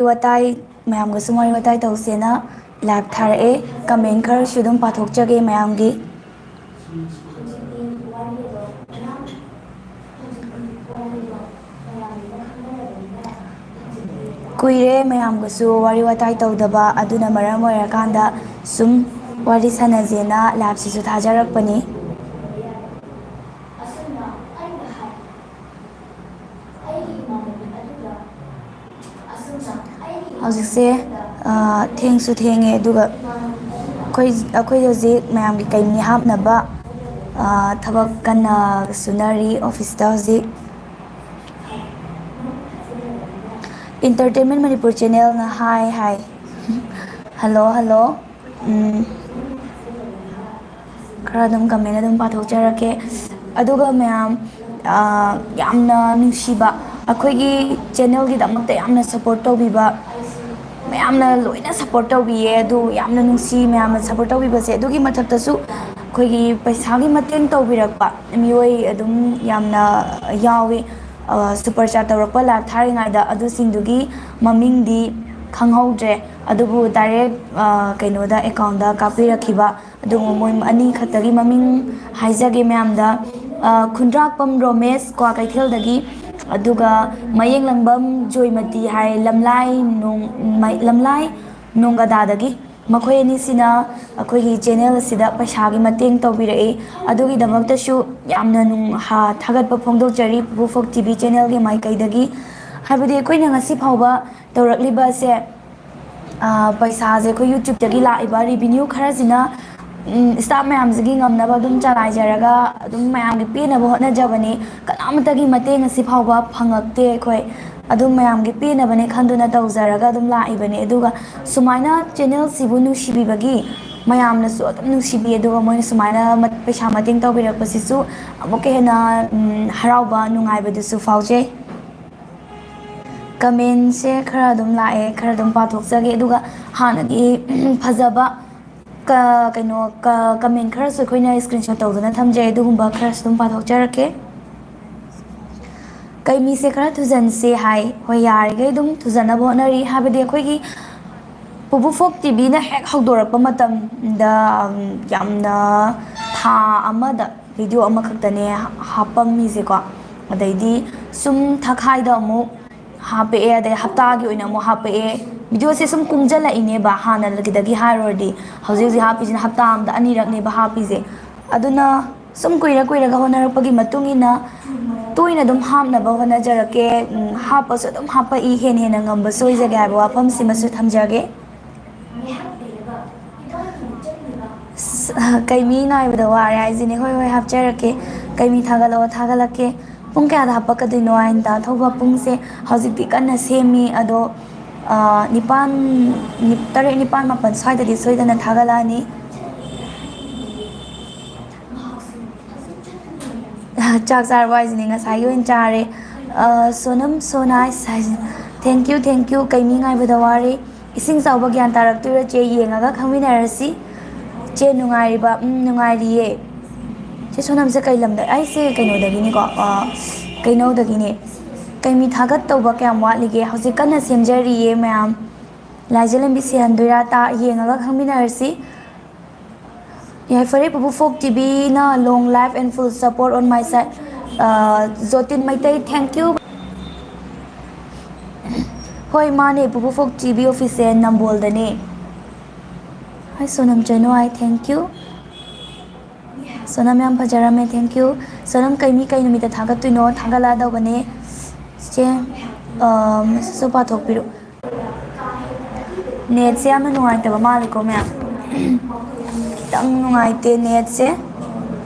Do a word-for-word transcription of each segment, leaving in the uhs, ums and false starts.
ꯋꯥꯇꯥꯏ, ꯃꯌꯥꯝꯒꯁꯨ ꯋꯥꯔꯤ ꯋꯥꯇꯥꯏ ꯇꯧꯁꯦꯅ ꯂꯥꯏꯚ ꯊꯥꯔꯛꯑꯦ꯫ ꯀꯃꯦꯟ ꯈꯔꯁꯨ ꯑꯗꯨꯝ ꯄꯥꯊꯣꯛꯆꯒꯦ ꯃꯌꯥꯝꯒꯤ꯫ ꯀꯨꯏꯔꯦ ꯃꯌꯥꯝꯒꯁꯨ ꯋꯥꯔꯤ ꯋꯥꯇꯥꯏ ꯇꯧꯗꯕ, ꯑꯗꯨꯅ ꯃꯔꯝ ꯑꯣꯏꯔꯀꯥꯟꯗ ꯁꯨꯝ ꯋꯥꯔꯤ ꯁꯥꯟꯅꯁꯦꯅ ꯂꯥꯏꯚꯁꯤꯁꯨ ꯊꯥꯖꯔꯛꯄꯅꯤ꯫ ꯍꯧꯖꯤꯛꯁꯦ, ꯑ, ꯊꯦꯡꯁꯨ ꯊꯦꯡꯉꯦ, ꯑꯗꯨꯒ ꯑꯩꯈꯣꯏ, ꯑꯩꯈꯣꯏ ꯍꯧꯖꯤꯛ ꯃꯌꯥꯝꯒꯤ ꯀꯩꯅꯤ ꯍꯥꯞꯅꯕ, ꯑ, ꯊꯕꯛ ꯀꯟꯅ ꯁꯨꯅꯔꯤ ꯑꯣꯐꯤꯁꯇ ꯍꯧꯖꯤꯛ꯫ Entertainment Manipur channelꯅ hi hi꯫ Hello, hello꯫ ꯎꯝ꯫ ꯈꯔ ꯑꯗꯨꯝ ꯀꯃꯦꯟ ꯑꯗꯨꯝ ꯄꯥꯊꯣꯛꯆꯔꯛꯀꯦ꯫ ꯑꯗꯨꯒ ꯃꯌꯥꯝ, ꯑ, ꯌꯥꯝꯅ ꯅꯨꯡꯁꯤꯕ, ꯑꯩꯈꯣꯏꯒꯤ ꯆꯦꯅꯦꯜꯒꯤꯗꯃꯛꯇ ꯌꯥꯝꯅ ꯁꯞꯄꯣꯔꯠ ꯇꯧꯕꯤꯕ, ꯃꯌꯥꯝꯅ ꯂꯣꯏꯅ ꯁꯞꯄꯣꯔꯠ ꯇꯧꯕꯤꯌꯦ꯫ ꯑꯗꯨ ꯌꯥꯝꯅ ꯅꯨꯡꯁꯤ ꯃꯌꯥꯝꯅ ꯁꯞꯄꯣꯔꯠ ꯇꯧꯕꯤꯕꯁꯦ꯫ ꯑꯗꯨꯒꯤ ꯃꯊꯛꯇꯁꯨ ꯑꯩꯈꯣꯏꯒꯤ ꯄꯩꯁꯥꯒꯤ ꯃꯇꯦꯡ ꯇꯧꯕꯤꯔꯛꯄ ꯃꯤꯑꯣꯏ ꯑꯗꯨꯝ ꯌꯥꯝꯅ ꯌꯥꯎꯏ꯫ ꯑ, ꯁꯨꯄꯔ ꯆꯥꯠ ꯇꯧꯔꯛꯄ ꯂꯥꯏꯚ ꯊꯥꯔꯤꯉꯩꯗ ꯑꯗꯨꯁꯤꯡꯗꯨꯒꯤ ꯃꯃꯤꯡꯗꯤ ꯈꯪꯍꯧꯗ꯭ꯔꯦ, ꯑꯗꯨꯕꯨ ꯗꯥꯏꯔꯦꯛ, ꯑ, ꯀꯩꯅꯣꯗ, ꯑꯦꯀꯥꯎꯟꯗ ꯀꯥꯞꯄꯤꯔꯛꯈꯤꯕ ꯑꯗꯨꯒꯨꯝꯕ ꯃꯣꯏ ꯑꯅꯤ ꯈꯛꯇꯒꯤ ꯃꯃꯤꯡ ꯍꯥꯏꯖꯒꯦ ꯃꯌꯥꯝꯗ꯫ ꯑ, ꯈꯨꯟꯗ꯭ꯔꯥꯛꯄꯝ ꯔꯣꯃꯦꯁ ꯀ꯭ꯋꯥꯀꯩꯊꯦꯜꯗꯒꯤ, ꯑꯗꯨꯒ ꯃꯌꯦꯡꯂꯪꯕꯝ ꯖꯣꯏꯃꯇꯤ ꯍꯥꯏ ꯂꯝꯂꯥꯏ ꯅꯣꯡ-, ꯃꯩ-, ꯂꯝꯂꯥꯏ ꯅꯣꯡꯒꯗꯥꯗꯒꯤ꯫ ꯃꯈꯣꯏ ꯑꯅꯤꯁꯤꯅ ꯑꯩꯈꯣꯏꯒꯤ ꯆꯦꯅꯦꯜ ꯑꯁꯤꯗ ꯄꯩꯁꯥꯒꯤ ꯃꯇꯦꯡ ꯇꯧꯕꯤꯔꯛꯏ꯫ ꯑꯗꯨꯒꯤꯗꯃꯛꯇꯁꯨ ꯌꯥꯝꯅ ꯅꯨꯡ-, ꯍꯥ-, ꯊꯥꯒꯠꯄ ꯐꯣꯡꯗꯣꯛꯆꯔꯤ ꯄꯨꯄꯨ ꯐꯣꯛ ꯇꯤ ꯚꯤ ꯆꯦꯅꯦꯜꯒꯤ ꯃꯥꯏꯀꯩꯗꯒꯤ꯫ ꯍꯥꯏꯕꯗꯤ ꯑꯩꯈꯣꯏꯅ ꯉꯁꯤ ꯐꯥꯎꯕ ꯇꯧꯔꯛꯂꯤꯕ ꯑꯁꯦ, ꯑ, ꯄꯩꯁꯥꯁꯦ ꯑꯩꯈꯣꯏ YouTube-ꯇꯒꯤ ꯂꯥꯛꯏꯕ revenue ꯈꯔꯁꯤꯅ, ꯎꯝ, staff ꯃꯌꯥꯝꯁꯤꯒꯤ ꯉꯝꯅꯕ ꯑꯗꯨꯝ ꯆꯂꯥꯏꯖꯔꯒ ꯑꯗꯨꯝ ꯃꯌꯥꯝꯒꯤ ꯄꯦꯟꯅꯕ ꯍꯣꯠꯅꯖꯕꯅꯤ꯫ ꯀꯅꯥꯃꯠꯇꯒꯤ ꯃꯇꯦꯡ ꯑꯁꯤ ꯐꯥꯎꯕ ꯐꯪꯉꯛꯇꯦ ꯑꯩꯈꯣꯏ꯫ ꯑꯗꯨꯝ ꯃꯌꯥꯝꯒꯤ ꯄꯦꯟꯅꯕꯅꯦ ꯈꯟꯗꯨꯅ ꯇꯧꯖꯔꯒ ꯑꯗꯨꯝ ꯂꯥꯛꯏꯕꯅꯦ꯫ ꯑꯗꯨꯒ ꯁꯨꯃꯥꯏꯅ ꯆꯦꯅꯦꯜꯁꯤꯕꯨ ꯅꯨꯡꯁꯤꯕꯤꯕꯒꯤ ꯃꯌꯥꯝꯅꯁꯨ ꯑꯗꯨꯝ ꯅꯨꯡꯁꯤꯕꯤ꯫ ꯑꯗꯨꯒ ꯃꯣꯏꯅ ꯁꯨꯃꯥꯏꯅ ꯃꯠ-, ꯄꯩꯁꯥ ꯃꯇꯦꯡ ꯇꯧꯕꯤꯔꯛꯄꯁꯤꯁꯨ ꯑꯃꯨꯛꯀ ꯍꯦꯟꯅ, ꯎꯝ, ꯍꯔꯥꯎꯕ, ꯅꯨꯡꯉꯥꯏꯕꯗꯨꯁꯨ ꯐꯥꯎꯖꯩ꯫ ꯀꯃꯦꯟꯁꯦ ꯈꯔ ꯑꯗꯨꯝ ꯂꯥꯛꯑꯦ, ꯈꯔ ꯑꯗꯨꯝ ꯄꯥꯊꯣꯛꯆꯒꯦ꯫ ꯑꯗꯨꯒ ꯍꯥꯟꯅꯒꯤ ꯐꯖꯕ ꯀ-, ꯀꯩꯅꯣ, ꯀ-, ꯀꯃꯦꯟ ꯈꯔꯁꯨ ꯑꯩꯈꯣꯏꯅ screenshot ꯇꯧꯗꯨꯅ ꯊꯝꯖꯩ, ꯑꯗꯨꯒꯨꯝꯕ ꯈꯔꯁꯨ ꯑꯗꯨꯝ ꯄꯥꯊꯣꯛꯆꯔꯛꯀꯦ꯫ ꯀꯩꯃꯤꯁꯦ ꯈꯔ ꯊꯨꯖꯟꯁꯦ ꯍꯥꯏ꯫ ꯍꯣꯏ, ꯌꯥꯔꯤꯈꯩ ꯑꯗꯨꯝ ꯊꯨꯖꯅꯕ ꯍꯣꯠꯅꯔꯤ꯫ ꯍꯥꯏꯕꯗꯤ ꯑꯩꯈꯣꯏꯒꯤ ꯄꯨꯕꯨ ꯐꯣꯛ ꯇꯤꯚꯤꯅ ꯍꯦꯛ ꯍꯧꯗꯣꯔꯛꯄ ꯃꯇꯝꯗ, ꯎꯝ, ꯌꯥꯝꯅ ꯊꯥ ꯑꯃꯗ ꯚꯤꯗꯤꯑꯣ ꯑꯃꯈꯛꯇꯅꯦ ꯍꯥꯞꯄꯝꯃꯤꯁꯦꯀꯣ꯫ ꯑꯗꯩꯗꯤ ꯁꯨꯝ ꯊꯥꯈꯥꯏꯗ ꯑꯃꯨꯛ ꯍꯥꯞꯄꯛꯑꯦ, ꯑꯗꯩ ꯍꯞꯇꯥꯒꯤ ꯑꯣꯏꯅ ꯑꯃꯨꯛ ꯍꯥꯞꯄꯛꯑꯦ꯫ ꯚꯤꯗꯤꯑꯣꯁꯦ ꯁꯨꯝ ꯀꯨꯡꯖꯜꯂꯛꯏꯅꯦꯕ, ꯍꯥꯟꯅꯒꯤꯗꯒꯤ ꯍꯥꯏꯔꯨꯔꯗꯤ꯫ ꯍꯧꯖꯤꯛ ꯍꯧꯖꯤꯛ ꯍꯥꯞꯄꯤꯁꯤꯅ ꯍꯞꯇꯥ ꯑꯃꯗ ꯑꯅꯤꯔꯛꯅꯦꯕ ꯍꯥꯞꯄꯤꯁꯦ꯫ ꯑꯗꯨꯅ ꯁꯨꯝ ꯀꯨꯏꯔ ꯀꯨꯏꯔꯒ ꯍꯣꯠꯅꯔꯛꯄꯒꯤ ꯃꯇꯨꯡ ꯏꯟꯅ ꯇꯣꯏꯅ ꯑꯗꯨꯝ ꯍꯥꯞꯅꯕ ꯍꯣꯠꯅꯖꯔꯛꯀꯦ꯫ ꯎꯝ, ꯍꯥꯞꯄꯁꯨ ꯑꯗꯨꯝ ꯍꯥꯞꯄꯛꯏ, ꯍꯦꯟꯅ ꯍꯦꯟꯅ ꯉꯝꯕꯁꯨ ꯑꯣꯏꯖꯒꯦ ꯍꯥꯏꯕ ꯋꯥꯐꯝꯁꯤꯃꯁꯨ ꯊꯝꯖꯒꯦ꯫ ꯑꯁ, ꯀꯩꯃꯤ ꯉꯥꯏꯕꯗ ꯋꯥꯔꯦ ꯍꯥꯏꯁꯤꯅꯦ꯫ ꯍꯣꯏ, ꯍꯣꯏ, ꯍꯥꯞꯆꯔꯛꯀꯦ꯫ ꯀꯩꯃꯤ ꯊꯥꯒꯠꯂꯛꯑꯣ, ꯊꯥꯒꯠꯂꯛꯀꯦ꯫ ꯄꯨꯡ ꯀꯌꯥꯗ ꯍꯥꯄꯛꯀꯗꯣꯏꯅꯣ ꯍꯥꯏꯅ ꯇꯥꯊꯧꯕ ꯄꯨꯡꯁꯦ ꯍꯧꯖꯤꯛꯇꯤ ꯀꯟꯅ ꯁꯦꯝꯃꯤ꯫ ꯑꯗꯣ, ꯑ, ꯅꯤꯄꯥꯟ, ꯅꯤ-, ꯇꯔꯦꯠ, ꯅꯤꯄꯥꯟ, ꯃꯥꯄꯟ ꯁ꯭ꯋꯥꯏꯗꯗꯤ ꯁꯣꯏꯗꯅ ꯊꯥꯒꯠꯂꯛꯑꯅꯤ꯫ ꯆꯥꯛ ꯆꯥꯔꯕꯣ ꯍꯥꯏꯁꯤꯅꯦ, ꯉꯁꯥꯏꯒꯤ ꯑꯣꯏꯅ ꯆꯥꯔꯦ꯫ ꯑ, ꯁꯣꯅꯝ so nice ꯍꯥꯏꯁꯤꯅꯦ꯫ Thank you, thank you꯫ ꯀꯩꯃꯤ ꯉꯥꯏꯕꯗ ꯋꯥꯔꯦ꯫ ꯏꯁꯤꯡ ꯆꯥꯎꯕ ꯒ꯭ꯌꯥꯟ ꯇꯥꯔꯛꯇꯣꯏꯔꯣ ꯆꯦ? ꯌꯦꯡꯉꯒ ꯈꯪꯃꯤꯟꯅꯔꯁꯤ꯫ ꯆꯦ ꯅꯨꯡꯉꯥꯏꯔꯤꯕ? ꯎꯝ, ꯅꯨꯡꯉꯥꯏꯔꯤꯌꯦ꯫ ꯆꯦ ꯁꯣꯅꯝꯁꯦ ꯀꯩ ꯂꯝꯗ? ꯑꯩꯁꯦ ꯀꯩꯅꯣꯗꯒꯤꯅꯤꯀꯣ, ꯑ, ꯀꯩꯅꯧꯗꯒꯤꯅꯦ꯫ ꯀꯩꯃꯤ ꯊꯥꯒꯠꯇꯧꯕ ꯀꯌꯥꯝ ꯋꯥꯠꯂꯤꯒꯦ? ꯍꯧꯖꯤꯛ ꯀꯟꯅ ꯁꯦꯝꯖꯔꯤꯌꯦ ꯃꯌꯥꯝ꯫ ꯂꯥꯏꯖ ꯂꯝꯕꯤ ꯁꯤꯍꯟꯗꯣꯏꯔꯥ? ꯇꯥ-, ꯌꯦꯡꯉꯒ ꯈꯪꯃꯤꯟꯅꯔꯁꯤ꯫ ꯌꯥꯏꯐꯔꯦ ꯄꯨꯄꯨ ꯐꯣꯛ ꯇꯤꯚꯤꯅ long life and full support on my side꯫ ꯑ, ꯖꯣꯇꯤꯟ ꯃꯩꯇꯩ, thank you꯫ ꯍꯣꯏ, ꯃꯥꯅꯦ, ꯄꯨꯄꯨ ꯐꯣꯛ ꯇꯤꯚꯤ ꯑꯣꯐꯤꯁꯁꯦ ꯅꯝꯕꯣꯜꯗꯅꯦ꯫ ꯍꯥꯏ ꯁꯣꯅꯝ ꯆꯅꯨ, I thank you꯫ ꯁꯣꯅꯝ ꯌꯥꯝ ꯐꯖꯔꯝꯃꯦ, thank you꯫ ꯁꯣꯅꯝ ꯀꯩ ꯃꯤ ꯀꯩ ꯅꯨꯃꯤꯠꯇ ꯊꯥꯒꯠꯇꯣꯏꯅꯣ? ꯊꯥꯒꯠꯂꯛꯑꯗꯧꯕꯅꯦ꯫ ꯆꯦ, ꯑ, ꯃꯁꯤꯁꯨ ꯄꯥꯊꯣꯛꯄꯤꯔꯣ꯫ ꯅꯦꯠꯁꯦ ꯌꯥꯝꯅ ꯅꯨꯡꯉꯥꯏꯇꯕ ꯃꯥꯜꯂꯤꯀꯣ ꯃꯌꯥꯝ꯫ ꯈꯤꯇꯪ ꯅꯨꯡꯉꯥꯏꯇꯦ ꯅꯦꯠꯁꯦ꯫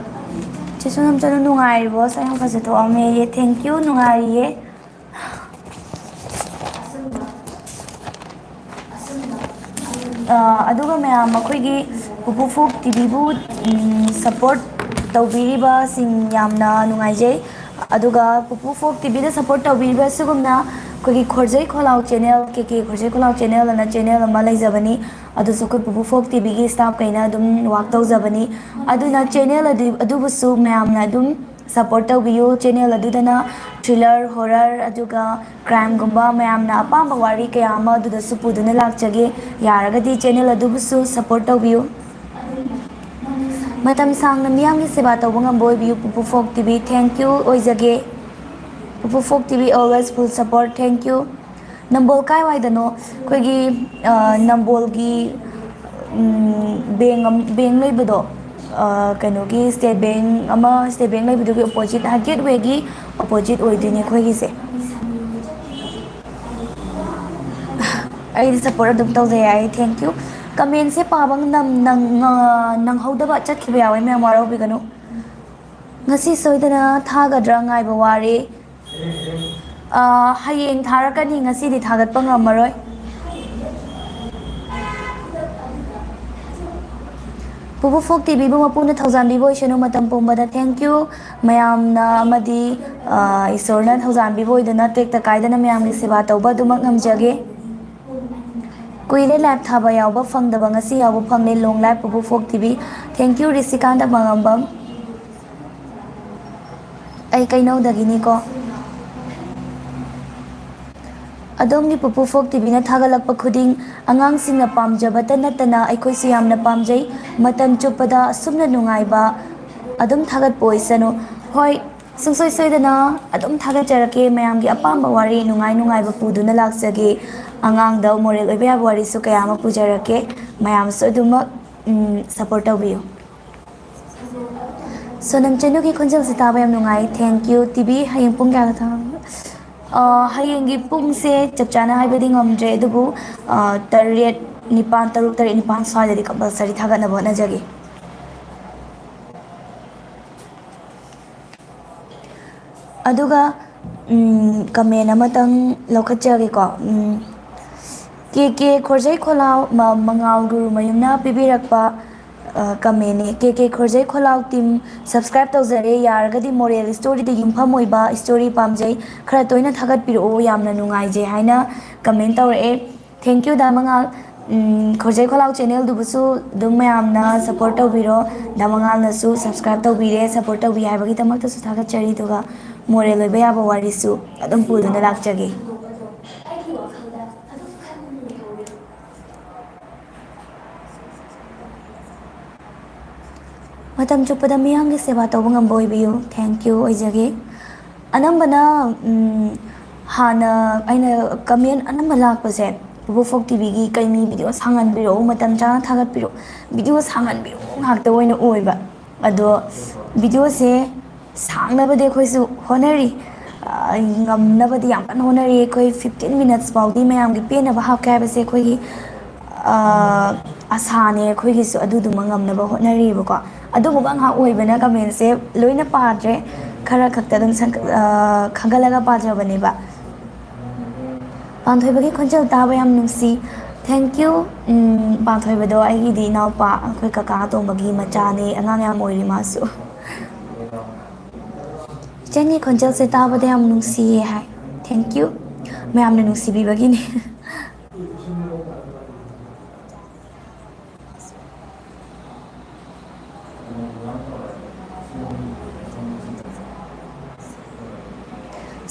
ꯆꯦ ꯁꯣꯅꯝ ꯆꯅꯨ ꯅꯨꯡꯉꯥꯏꯔꯤꯕꯣ? ꯁꯛ ꯌꯥꯝ ꯐꯖꯊꯣꯛꯑꯝꯃꯦꯌꯦ꯫ Thank you, ꯅꯨꯡꯉꯥꯏꯔꯤꯌꯦ꯫ ꯑ, ꯑꯗꯨꯒ ꯃꯌꯥꯝ ꯑꯩꯈꯣꯏꯒꯤ ꯄꯨꯄꯨ ꯐꯣꯛ ꯇꯤꯚꯤꯕꯨ, ꯎꯝ, support ꯇꯧꯕꯤꯔꯤꯕꯁꯤꯡ ꯌꯥꯝꯅ ꯅꯨꯡꯉꯥꯏꯖꯩ꯫ ꯑꯗꯨꯒ ꯄꯨꯄꯨ ꯐꯣꯛ ꯇꯤꯚꯤꯗ support ꯇꯧꯕꯤꯔꯤꯕ ꯑꯁꯤꯒꯨꯝꯅ ꯑꯩꯈꯣꯏꯒꯤ ꯈꯣꯔꯖꯩ ꯈꯣꯂꯥꯎ channel, ꯀꯦ ꯀꯦ ꯈꯣꯔꯖꯩ ꯈꯣꯂꯥꯎ channel ꯑꯅ channel ꯑꯃ ꯂꯩꯖꯕꯅꯤ꯫ ꯑꯗꯨꯁꯨ ꯑꯩꯈꯣꯏ ꯄꯨꯄꯨ ꯐꯣꯛ ꯇꯤꯚꯤꯒꯤ staff ꯈꯩꯅ ꯑꯗꯨꯝ work ꯇꯧꯖꯕꯅꯤ꯫ ꯑꯗꯨꯅ channel ꯑꯗꯨ, ꯑꯗꯨꯕꯨꯁꯨ ꯃꯌꯥꯝꯅ ꯑꯗꯨꯝ ꯁꯄꯣꯔꯠ ꯇꯧꯕꯤꯌꯨ꯫ ꯆꯦꯅꯦꯜ ꯑꯗꯨꯗꯅ ꯊ꯭ꯔꯤꯂꯔ, ꯍꯣꯔꯔ, ꯑꯗꯨꯒ ꯀ꯭ꯔꯥꯏꯝꯒꯨꯝꯕ ꯃꯌꯥꯝꯅ ꯑꯄꯥꯝꯕ ꯋꯥꯔꯤ ꯀꯌꯥ ꯑꯃ ꯑꯗꯨꯗꯁꯨ ꯄꯨꯗꯨꯅ ꯂꯥꯛꯆꯒꯦ꯫ ꯌꯥꯔꯒꯗꯤ ꯆꯦꯅꯦꯜ ꯑꯗꯨꯕꯨꯁꯨ ꯁꯄꯣꯔꯠ ꯇꯧꯕꯤꯌꯨ꯫ ꯃꯇꯝ ꯁꯥꯡꯅ ꯃꯤꯌꯥꯝꯒꯤ ꯁꯦꯕꯥ ꯇꯧꯕ ꯉꯝꯕ ꯑꯣꯏꯕꯤꯌꯨ ꯄꯨꯄꯨ ꯐꯣꯛ ꯇꯤꯚꯤ꯫ Thank you ꯑꯣꯏꯖꯒꯦ꯫ ꯄꯨꯄꯨ ꯐꯣꯛ TV always full support, thank you꯫ ꯅꯝꯕꯣꯜ ꯀꯥꯏꯋꯥꯏꯗꯅꯣ? ꯑꯩꯈꯣꯏꯒꯤ ꯅꯝꯕꯣꯜꯒꯤ ꯕꯦꯡ ꯕꯦꯡ ꯂꯩꯕꯗꯣ, ꯀꯩꯅꯣꯒꯤ ꯁ꯭ꯇꯦꯠ ꯕꯦꯡ ꯑꯃ, ꯁ꯭ꯇꯦꯠ ꯕꯦꯡ ꯂꯩꯕꯗꯨꯒꯤ ꯑꯣꯄꯣꯖꯤꯠ, ꯒꯦꯠꯋꯦꯒꯤ ꯑꯣꯄꯣꯖꯤꯠ ꯑꯣꯏꯗꯣꯏꯅꯦ ꯑꯩꯈꯣꯏꯒꯤꯁꯦ꯫ ꯑꯩꯗꯤ ꯁꯞꯄꯣꯔꯠ ꯑꯗꯨꯝ ꯇꯧꯖꯩ ꯍꯥꯏ꯫ Thank you꯫ ꯀꯃꯦꯟꯁꯦ ꯄꯥꯕ ꯅꯪꯍꯧꯗꯕ ꯆꯠꯈꯤꯕ ꯌꯥꯎꯋꯦ ꯃꯌꯥꯝ, ꯋꯥꯔꯧꯕꯤꯒꯅꯨ꯫ ꯉꯁꯤ ꯁꯣꯏꯗꯅ ꯊꯥꯒꯗ꯭ꯔꯥ ꯉꯥꯏꯕ ꯋꯥꯔꯦ꯫ ꯍꯌꯦꯡ ꯊꯥꯔꯛꯀꯅꯤ, ꯉꯁꯤꯗꯤ ꯊꯥꯒꯠꯄ ꯉꯝꯃꯔꯣꯏ꯫ ꯄꯨꯄꯨ ꯐꯣꯛ ꯇꯤꯚꯤꯕꯨ ꯃꯄꯨꯅ ꯊꯧꯖꯥꯟꯕꯤꯕ ꯑꯣꯏꯁꯅꯨ ꯃꯇꯝ ꯄꯨꯝꯕꯗ꯫ Thank you꯫ ꯃꯌꯥꯝꯅ ꯑꯃꯗꯤ ꯏꯁꯣꯔꯅ ꯊꯧꯖꯥꯟꯕꯤꯕ ꯑꯣꯏꯗꯨꯅ ꯇꯦꯛꯇ ꯀꯥꯏꯗꯅ ꯃꯌꯥꯝꯒꯤ ꯁꯦꯕꯥ ꯇꯧꯕ ꯑꯗꯨꯃꯛ ꯉꯝꯖꯒꯦ꯫ ꯀꯨꯏꯔꯦ ꯂꯥꯏꯞ ꯊꯥꯕ ꯌꯥꯎꯕ ꯐꯪꯗꯕ, ꯉꯁꯤ ꯌꯥꯎꯕ ꯐꯪꯂꯦ꯫ Long live ꯄꯨꯄꯨ ꯐꯣꯛ ꯇꯤꯚꯤ꯫ Thank you ꯔꯤꯁꯤꯀꯥꯟꯇ ꯃꯉꯥꯝꯕꯝ꯫ ꯑꯩ ꯀꯩꯅꯧꯗꯒꯤꯅꯤꯀꯣ꯫ ꯑꯗꯣꯝꯒꯤ ꯄꯨꯄꯨ ꯐꯣꯛ ꯇꯤꯚꯤꯅ ꯊꯥꯒꯠꯂꯛꯄ ꯈꯨꯗꯤꯡ ꯑꯉꯥꯡꯁꯤꯡꯅ ꯄꯥꯝꯖꯕꯇ ꯅꯠꯇꯅ ꯑꯩꯈꯣꯏꯁꯨ ꯌꯥꯝꯅ ꯄꯥꯝꯖꯩ꯫ ꯃꯇꯝ ꯆꯨꯞꯄꯗ ꯑꯁꯨꯝꯅ ꯅꯨꯡꯉꯥꯏꯕ ꯑꯗꯨꯝ ꯊꯥꯒꯠꯄ ꯑꯣꯏꯁꯅꯨ꯫ ꯍꯣꯏ, ꯁꯨꯡꯁꯣꯏ ꯁꯣꯏꯗꯅ ꯑꯗꯨꯝ ꯊꯥꯒꯠꯆꯔꯛꯀꯦ꯫ ꯃꯌꯥꯝꯒꯤ ꯑꯄꯥꯝꯕ ꯋꯥꯔꯤ ꯅꯨꯡꯉꯥꯏ ꯅꯨꯡꯉꯥꯏꯕ ꯄꯨꯗꯨꯅ ꯂꯥꯛꯆꯒꯦ꯫ ꯑꯉꯥꯡꯗ ꯃꯣꯔꯦꯜ ꯑꯣꯏꯕ ꯌꯥꯕ ꯋꯥꯔꯤꯁꯨ ꯀꯌꯥ ꯑꯃ ꯄꯨꯖꯔꯛꯀꯦ꯫ ꯃꯌꯥꯝꯁꯨ ꯑꯗꯨꯃꯛ ꯁꯞꯄꯣꯔꯠ ꯇꯧꯕꯤꯌꯨ꯫ ꯁꯣꯅꯝ ꯆꯅꯨꯒꯤ ꯈꯣꯟꯖꯦꯜꯁꯤ ꯇꯥꯕ ꯌꯥꯝ ꯅꯨꯡꯉꯥꯏ꯫ Thank you꯫ ꯇꯤꯚꯤ ꯍꯌꯦꯡ ꯄꯨꯡ ꯀꯌꯥꯗ ꯊꯥ-, ꯑ, ꯍꯌꯦꯡꯒꯤ ꯄꯨꯡꯁꯦ ꯆꯞ ꯆꯥꯅ ꯍꯥꯏꯕꯗꯤ ꯉꯝꯗ꯭ꯔꯦ, ꯑꯗꯨꯕꯨ, ꯑ, ꯇꯔꯦꯠ, ꯅꯤꯄꯥꯟ, ꯇꯔꯨꯛ, ꯇꯔꯦꯠ, ꯅꯤꯄꯥꯟ ꯁ꯭ꯋꯥꯏꯗꯗꯤ ꯀꯝꯄꯜꯁꯔꯤ ꯊꯥꯒꯠꯅꯕ ꯍꯣꯠꯅꯖꯒꯦ꯫ ꯑꯗꯨꯒ ꯎꯝ, ꯀꯃꯦꯟ ꯑꯃꯇꯪ ꯂꯧꯈꯠꯆꯒꯦꯀꯣ꯫ ꯎꯝ, ꯀꯦ ꯀꯦ ꯈꯣꯔꯖꯩ ꯈꯣꯂꯥꯎ ꯃ-, ꯃꯉꯥꯜ ꯒꯨꯔꯨꯃꯌꯨꯝꯅ ꯄꯤꯕꯤꯔꯛꯄ, ꯑ, ꯀꯃꯦꯟꯅꯦ꯫ ꯀꯦ ꯀꯦ ꯈꯣꯔꯖꯩ ꯈꯣꯂꯥꯎ ꯇꯤꯝ ꯁꯕꯁꯀ꯭ꯔꯥꯏꯕ ꯇꯧꯖꯔꯦ꯫ ꯌꯥꯔꯒꯗꯤ ꯃꯣꯔꯦꯜ ꯁ꯭ꯇꯣꯔꯤꯗ ꯌꯨꯝꯐꯝ ꯑꯣꯏꯕ ꯁ꯭ꯇꯣꯔꯤ ꯄꯥꯝꯖꯩ, ꯈꯔ ꯇꯣꯏꯅ ꯊꯥꯒꯠꯄꯤꯔꯛꯑꯣ, ꯌꯥꯝꯅ ꯅꯨꯡꯉꯥꯏꯖꯩ ꯍꯥꯏꯅ ꯀꯃꯦꯟ ꯇꯧꯔꯛꯑꯦ꯫ Thank you ꯗꯥ ꯃꯉꯥꯜ꯫ ꯎꯝ, ꯈꯣꯔꯖꯩ ꯈꯣꯂꯥꯎ ꯆꯦꯅꯦꯜꯗꯨꯕꯨꯁꯨ ꯑꯗꯨꯝ ꯃꯌꯥꯝꯅ ꯁꯞꯄꯣꯔꯠ ꯇꯧꯕꯤꯔꯣ꯫ ꯗꯥ ꯃꯉꯥꯜꯅꯁꯨ ꯁꯕꯁꯀ꯭ꯔꯥꯏꯕ ꯇꯧꯕꯤꯔꯦ, ꯁꯞꯄꯣꯔꯠ ꯇꯧꯕꯤ ꯍꯥꯏꯕꯒꯤꯗꯃꯛꯇꯁꯨ ꯊꯥꯒꯠꯆꯔꯤ꯫ ꯑꯗꯨꯒ ꯃꯣꯔꯦꯜ ꯑꯣꯏꯕ ꯌꯥꯕ ꯋꯥꯔꯤꯁꯨ ꯑꯗꯨꯝ ꯄꯨꯗꯨꯅ ꯂꯥꯛꯆꯒꯦ꯫ ꯃꯇꯝ ꯆꯨꯞꯄꯗ ꯃꯤꯌꯥꯝꯒꯤ ꯁꯦꯕꯥ ꯇꯧꯕ ꯉꯝꯕ ꯑꯣꯏꯕꯤꯌꯨ꯫ Thank you ꯑꯣꯏꯖꯒꯦ꯫ ꯑꯅꯝꯕꯅ, ꯎꯝ, ꯍꯥꯟꯅ ꯑꯩꯅ ꯀꯃꯦꯟ ꯑꯅꯝꯕ ꯂꯥꯛꯄꯁꯦ, ꯄꯨꯄꯨ ꯐꯣꯛ ꯇꯤꯚꯤꯒꯤ ꯀꯩ ꯃꯤ ꯚꯤꯗꯤꯑꯣ ꯁꯥꯡꯍꯟꯕꯤꯔꯛꯎ, ꯃꯇꯝ ꯆꯥꯅ ꯊꯥꯒꯠꯄꯤꯔꯛꯎ, ꯚꯤꯗꯤꯑꯣ ꯁꯥꯡꯍꯟꯕꯤꯔꯛꯎ ꯉꯥꯛꯇ ꯑꯣꯏꯅ ꯑꯣꯏꯕ꯫ ꯑꯗꯣ ꯚꯤꯗꯤꯑꯣꯁꯦ ꯁꯥꯡꯅꯕꯗꯤ ꯑꯩꯈꯣꯏꯁꯨ ꯍꯣꯠꯅꯔꯤ꯫ ꯑ, ꯉꯝꯅꯕꯗꯤ ꯌꯥꯝ ꯀꯟꯅ ꯍꯣꯠꯅꯔꯤ꯫ ꯑꯩꯈꯣꯏ fifteen minutes ꯐꯥꯎꯗꯤ ꯃꯌꯥꯝꯒꯤ ꯄꯦꯟꯅꯕ ꯍꯥꯞꯀꯦ ꯍꯥꯏꯕꯁꯦ ꯑꯩꯈꯣꯏꯒꯤ, ꯑ, ꯑꯁꯥꯅꯦ꯫ ꯑꯩꯈꯣꯏꯒꯤꯁꯨ ꯑꯗꯨꯗꯨꯃ ꯉꯝꯅꯕ ꯍꯣꯠꯅꯔꯤꯕꯀꯣ꯫ ꯑꯗꯨꯒꯨꯝꯕ ꯉꯥꯏꯍꯥꯛ ꯑꯣꯏꯕꯅ ꯀꯃꯦꯟꯁꯦ ꯂꯣꯏꯅ ꯄꯥꯗ꯭ꯔꯦ, ꯈꯔ ꯈꯛꯇ ꯑꯗꯨꯝ ꯁꯪ-, ꯑ, ꯈꯟꯒꯠꯂꯒ ꯄꯥꯖꯕꯅꯦꯕ꯫ ꯄꯥꯟꯊꯣꯏꯕꯒꯤ ꯈꯣꯟꯖꯦꯜ ꯇꯥꯕ ꯌꯥꯝ ꯅꯨꯡꯁꯤ꯫ Thank you꯫ ꯎꯝ, ꯄꯥꯟꯊꯣꯏꯕꯗꯣ ꯑꯩꯒꯤꯗꯤ ꯏꯅꯥꯎꯄꯥ, ꯑꯩꯈꯣꯏ ꯀꯀꯥ ꯑꯇꯣꯝꯕꯒꯤ ꯃꯆꯥꯅꯦ, ꯑꯉꯥꯡ ꯌꯥꯝ ꯑꯣꯏꯔꯤ ꯃꯥꯁꯨ꯫ ꯏꯆꯟꯒꯤ ꯈꯣꯟꯖꯦꯜꯁꯦ ꯇꯥꯕꯗ ꯌꯥꯝ ꯅꯨꯡꯁꯤꯌꯦ ꯍꯥꯏ꯫ Thank you꯫ ꯃꯌꯥꯝꯅ ꯅꯨꯡꯁꯤꯕꯤꯕꯒꯤꯅꯦ꯫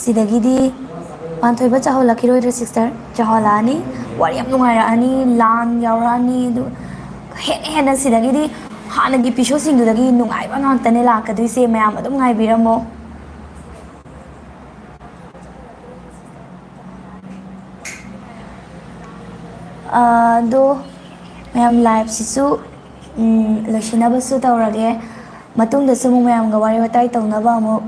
ꯁꯤꯗꯒꯤꯗꯤ ꯄꯥꯟꯊꯣꯏꯕ ꯆꯥꯎꯍꯜꯂꯛꯈꯤꯔꯣꯏꯗ꯭ꯔꯥ sister? ꯆꯥꯎꯍꯜꯂꯛꯑꯅꯤ꯫ ꯋꯥꯔꯤ ꯌꯥꯝ ꯅꯨꯡꯉꯥꯏꯔꯛꯑꯅꯤ, ꯂꯥꯟ ꯌꯥꯎꯔꯛꯑꯅꯤ꯫ ꯑꯗꯨ ꯍꯦꯟꯅ ꯍꯦꯟꯅ ꯁꯤꯗꯒꯤꯗꯤ ꯍꯥꯟꯅꯒꯤ episodeꯁꯤꯡꯗꯨꯗꯒꯤ ꯅꯨꯡꯉꯥꯏꯕ ꯉꯥꯛꯇꯅꯦ ꯂꯥꯛꯀꯗꯣꯏꯁꯦ꯫ ꯃꯌꯥꯝ ꯑꯗꯨꯝ ꯉꯥꯏꯕꯤꯔꯝꯃꯣ꯫ ꯑꯗꯣ ꯃꯌꯥꯝ, liveꯁꯤꯁꯨ, ꯎꯝ, ꯂꯣꯏꯁꯤꯟꯅꯕꯁꯨ ꯇꯧꯔꯒꯦ꯫ ꯃꯇꯨꯡꯗꯁꯨ ꯑꯃꯨꯛ ꯃꯌꯥꯝꯒ ꯋꯥꯔꯤ ꯋꯥꯇꯥꯏ ꯇꯧꯅꯕ ꯑꯃꯨꯛ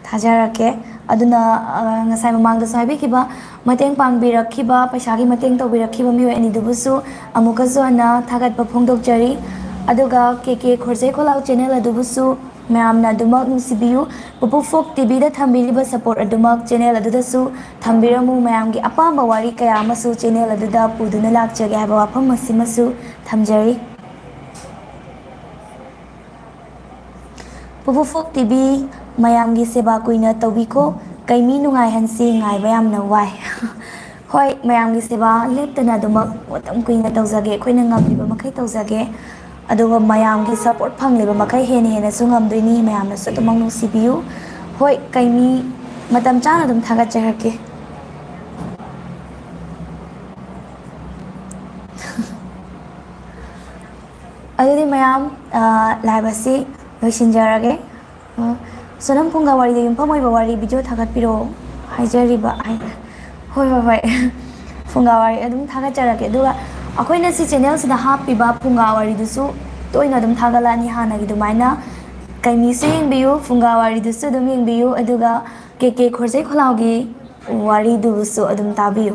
ꯊꯥꯖꯔꯛꯀꯦ꯫ ꯑꯗꯨꯅ, ꯑ, ꯉꯁꯥꯏ ꯃꯃꯥꯡꯗꯁꯨ ꯍꯥꯏꯕꯤꯈꯤꯕ, ꯃꯇꯦꯡ ꯄꯥꯡꯕꯤꯔꯛꯈꯤꯕ, ꯄꯩꯁꯥꯒꯤ ꯃꯇꯦꯡ ꯇꯧꯕꯤꯔꯛꯈꯤꯕ ꯃꯤꯑꯣꯏ ꯑꯅꯤꯗꯨꯕꯨꯁꯨ ꯑꯃꯨꯛꯀꯁꯨ ꯍꯟꯅ ꯊꯥꯒꯠꯄ ꯐꯣꯡꯗꯣꯛꯆꯔꯤ꯫ ꯑꯗꯨꯒ ꯀꯦ ꯀꯦ ꯈꯣꯔꯖꯩ ꯈꯣꯂꯥꯎ channel ꯑꯗꯨꯕꯨꯁꯨ ꯃꯌꯥꯝꯅ ꯑꯗꯨꯃꯛ ꯅꯨꯡꯁꯤꯕꯤꯌꯨ꯫ ꯄꯨꯄꯨ ꯐꯣꯛ ꯇꯤꯚꯤꯗ ꯊꯝꯕꯤꯔꯤꯕ support ꯑꯗꯨꯃꯛ channel ꯑꯗꯨꯗꯁꯨ ꯊꯝꯕꯤꯔꯝꯃꯨ꯫ ꯃꯌꯥꯝꯒꯤ ꯑꯄꯥꯝꯕ ꯋꯥꯔꯤ ꯀꯌꯥ ꯑꯃꯁꯨ channel ꯑꯗꯨꯗ ꯄꯨꯗꯨꯅ ꯂꯥꯛꯆꯒꯦ ꯍꯥꯏꯕ ꯋꯥꯐꯝ ꯑꯁꯤꯃꯁꯨ ꯊꯝꯖꯔꯤ꯫ ꯄꯨꯄꯨ ꯐꯣꯛ ꯇꯤꯚꯤ ꯃꯌꯥꯝꯒꯤ ꯁꯦꯕꯥ ꯀꯨꯏꯅ ꯇꯧꯕꯤꯈꯣ꯫ ꯀꯩꯃꯤ ꯅꯨꯡꯉꯥꯏꯍꯟꯁꯤ, ꯉꯥꯏꯕ ꯌꯥꯝꯅ ꯋꯥꯏ꯫ ꯍꯣꯏ, ꯃꯌꯥꯝꯒꯤ ꯁꯦꯕꯥ ꯂꯦꯞꯇꯅ ꯑꯗꯨꯃꯛ ꯃꯇꯝ ꯀꯨꯏꯅ ꯇꯧꯖꯒꯦ, ꯑꯩꯈꯣꯏꯅ ꯉꯝꯂꯤꯕ ꯃꯈꯩ ꯇꯧꯖꯒꯦ꯫ ꯑꯗꯨꯒ ꯃꯌꯥꯝꯒꯤ ꯁꯄꯣꯔꯠ ꯐꯪꯂꯤꯕ ꯃꯈꯩ ꯍꯦꯟꯅ ꯍꯦꯟꯅꯁꯨ ꯉꯝꯗꯣꯏꯅꯤ꯫ ꯃꯌꯥꯝꯅꯁꯨ ꯑꯗꯨꯃꯛ ꯅꯨꯡꯁꯤꯕꯤꯌꯨ꯫ ꯍꯣꯏ, ꯀꯩꯃꯤ ꯃꯇꯝ ꯆꯥꯅ ꯑꯗꯨꯝ ꯊꯥꯒꯠꯆꯔꯛꯀꯦ꯫ ꯑꯗꯨꯗꯤ ꯃꯌꯥꯝ, ꯂꯥꯏꯚ ꯑꯁꯤ ꯂꯣꯏꯁꯤꯟꯖꯔꯒꯦ꯫ ꯁꯣꯅꯝ, ꯐꯨꯡꯒꯥ ꯋꯥꯔꯤꯗ ꯌꯨꯝꯐꯝ ꯑꯣꯏꯕ ꯋꯥꯔꯤ ꯚꯤꯗꯤꯑꯣ ꯊꯥꯒꯠꯄꯤꯔꯛꯑꯣ ꯍꯥꯏꯖꯔꯤꯕ ꯍꯥꯏ꯫ ꯍꯣꯏ, ꯍꯣꯏ, ꯍꯣꯏ꯫ ꯐꯨꯡꯒꯥ ꯋꯥꯔꯤ ꯑꯗꯨꯝ ꯊꯥꯒꯠꯆꯔꯛꯀꯦ꯫ ꯑꯗꯨꯒ ꯑꯩꯈꯣꯏꯅ ꯁꯤ ꯆꯦꯅꯦꯜꯁꯤꯗ ꯍꯥꯞꯄꯤꯕ ꯐꯨꯡꯒꯥ ꯋꯥꯔꯤꯗꯨꯁꯨ ꯇꯣꯏꯅ ꯑꯗꯨꯝ ꯊꯥꯒꯠꯂꯛꯑꯅꯤ ꯍꯥꯟꯅꯒꯤ ꯑꯗꯨꯃꯥꯏꯅ꯫ ꯀꯩꯃꯤꯁꯨ ꯌꯦꯡꯕꯤꯌꯨ, ꯐꯨꯡꯒꯥ ꯋꯥꯔꯤꯗꯨꯁꯨ ꯑꯗꯨꯝ ꯌꯦꯡꯕꯤꯌꯨ, ꯑꯗꯨꯒ ꯀꯦ ꯀꯦ ꯈꯣꯔꯖꯩ ꯈꯣꯂꯥꯎꯒꯤ ꯋꯥꯔꯤꯗꯨꯁꯨ ꯑꯗꯨꯝ ꯇꯥꯕꯤꯌꯨ꯫